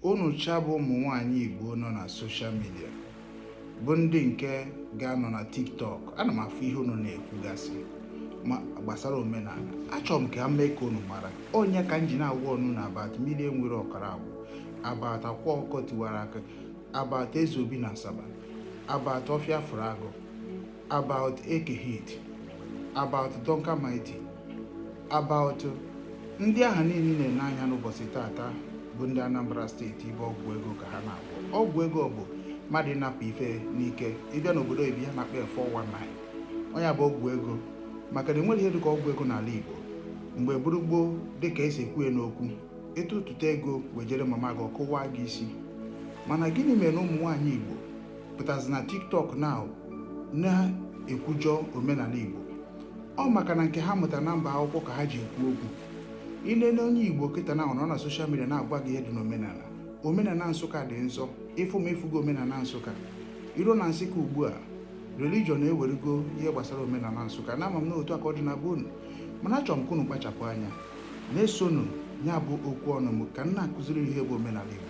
Unu cha bụ ụmụ nwaanyị Igbo nọ na social media, bụ ndị nke ga-anọ na TikTok, ana m afụ ihe unu na-ekwugasị ma gbasara omenala. Achọrọ m ka m mee ka unu mara onye ka m ji na-agwa unu na about mmiri enwere ọkara agwụ, about akwa ọkụkọ tiwara akị, about eze obi na Asaba, about ọfịa fụrụ agụ, about Eke Hit, about Duncan Mighty, about ndị ahụ niile na-ene anya n'ụbọchị tata bụ ndị Anambra steeti bụ ọgwụ ego ka ha na-agwọ. Ọgwụ ego bụ mmadụ ịnapụ ife n'ike. Ịbịa n'obodo oyibo, ya na-akpọ ya 419. Onye bụ ọgwụ ego, maka na enwere ihe dịka ọgwụ ego n'ala Igbo mgbe gburu gboo. Dịka esi ekwu ya n'okwu, ịtụtụta ego wejere mama gị, ọkụwa gị isi. Mana gịnị mere na ụmụ nwaanyị Igbo pụtazi na TikTok now na-ekwujọ omenala Igbo? Ọ maka na nke ha mụtara na mba akwụkwọ ka ha ji ekwu okwu. Inene onye Igbo kịta na nọ na social media na-agwa gị ihe dị n'omenala. Omenala Nsụka dị nsọ. Ịfụ ma ịfụgo omenala Nsụka iro na Nsụka ugbu a, religion ewerego ihe gbasara omenala Nsụka na ama m na otu aka ọ dị na be unu. Mana achọrọ m ka unu kpachapụ anya na-esonu ya bụ okwu ọnụ m ka m na-akụziri ihe bụ omenala Igbo.